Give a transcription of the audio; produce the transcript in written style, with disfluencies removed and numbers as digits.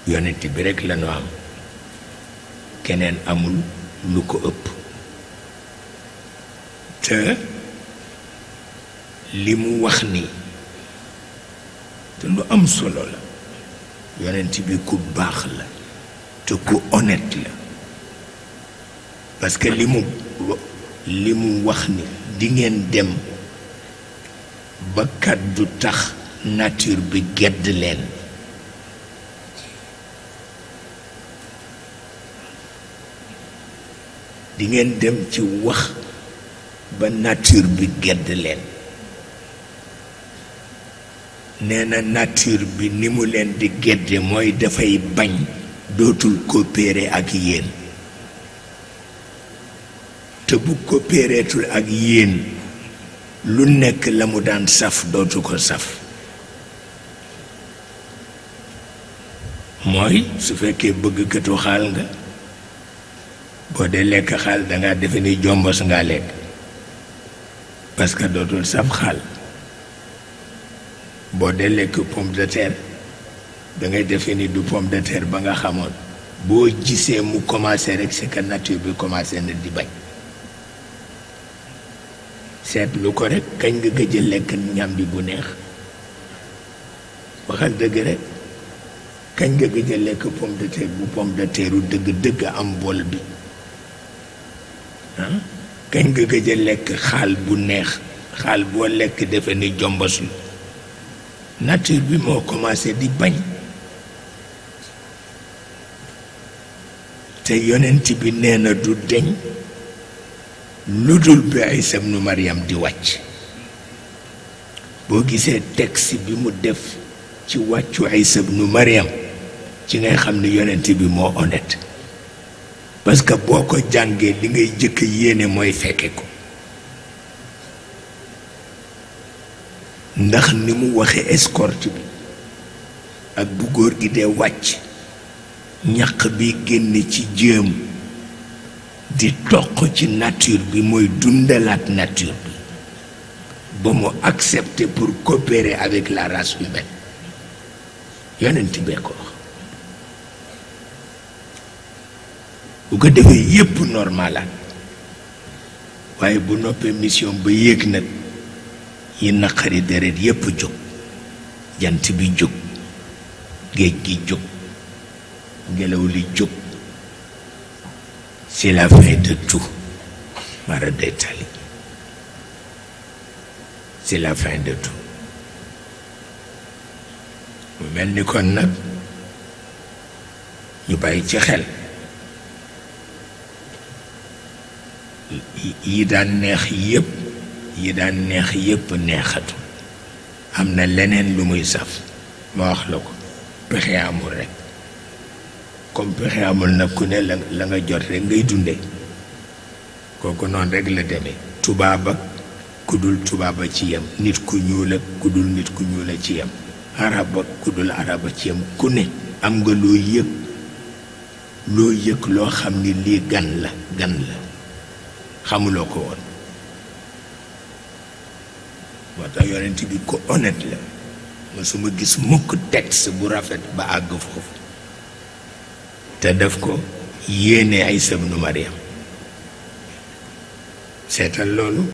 yonent bi rekk la nu am keneen amul lu ko ëpp te li mu wax ni te lu am solo la yonent bi ku baax la te ku honnête la parce que li mu wax ni di ngeen dem ba kàddu tax nature bi gedd leen di ngeen dem ci wax ba nature bi gedd leen nee na nature bi ni mu leen di gedde mooy dafay bañ dootul coopérer ak yéen te bu coopéreetul ak yéen lu nekk la mu daan saf dootu ko saf mooy su fekkee bëggkatu xaal nga boo dee lekk xaal danga defe ni jombos ngaa lekk parce que dootul saf xaal boo dee lekk pomme de terre dangay defe ni du pomme de terre ba nga xamoon boo gisee mu commencé rek c'est que nature bi commencé na di bañ seetlu ko rek kañ nga gëj a lekk ñam bi bu neex waxal dëgg rek kañ nga gëj a lekk pomme de terre bu pomme de terre u dëgg am bool bi kañ nga gëj a lekk xaal bu neex xaal boo lekk defe ni jombasul nature bi moo commencé di bañ te yonent bi nee na du deñ lu dul bi Isa ibnu Maryam di wàcc boo gisee texte bi mu def ci wàccu Isa ibnu Maryam ci ngay xam ne yonent bi moo honnête parce que boo ko jàngee li ngay jëkk yéene mooy fekke ko ndax ni mu waxe escorte bi ak bu góor gi dee wàcc ñaq bi génn ci jéem di toq ci nature bi mooy dundalaat nature bi ba mu accepter pour coopérer avec la race humaine yonent bee ko wax bu ko defee yépp normalaat waaye bu noppee mission ba yéeg nag yi naqari deret yépp jóg jant bi jóg géej gi jóg ngelaw li jóg c'est la fin de tout mara day tali c'est la fin de tout mu mel ni kon nag ñu bàyyi ci xel yi daan neex yépp neexatu am na leneen lu muy saf ma wax la ko pexe amul rek comme pexe amul nag ku ne la nga jot rek ngay dunde kooku noonu rek la demee tubaab ak ku dul tubaaba ci yem nit ku ñuul ak ku dul nit ku ñuul a ci yem arab ak ku dul araba ci yem ku ne am nga loo yëg loo xam ni lii gan la xamuloo ko woon moo tax yonent bi ko honnête la mësuma gis mukk texte bu rafet ba àgg foofu te def ko yéene Isa ibnu Maryam seetal loolu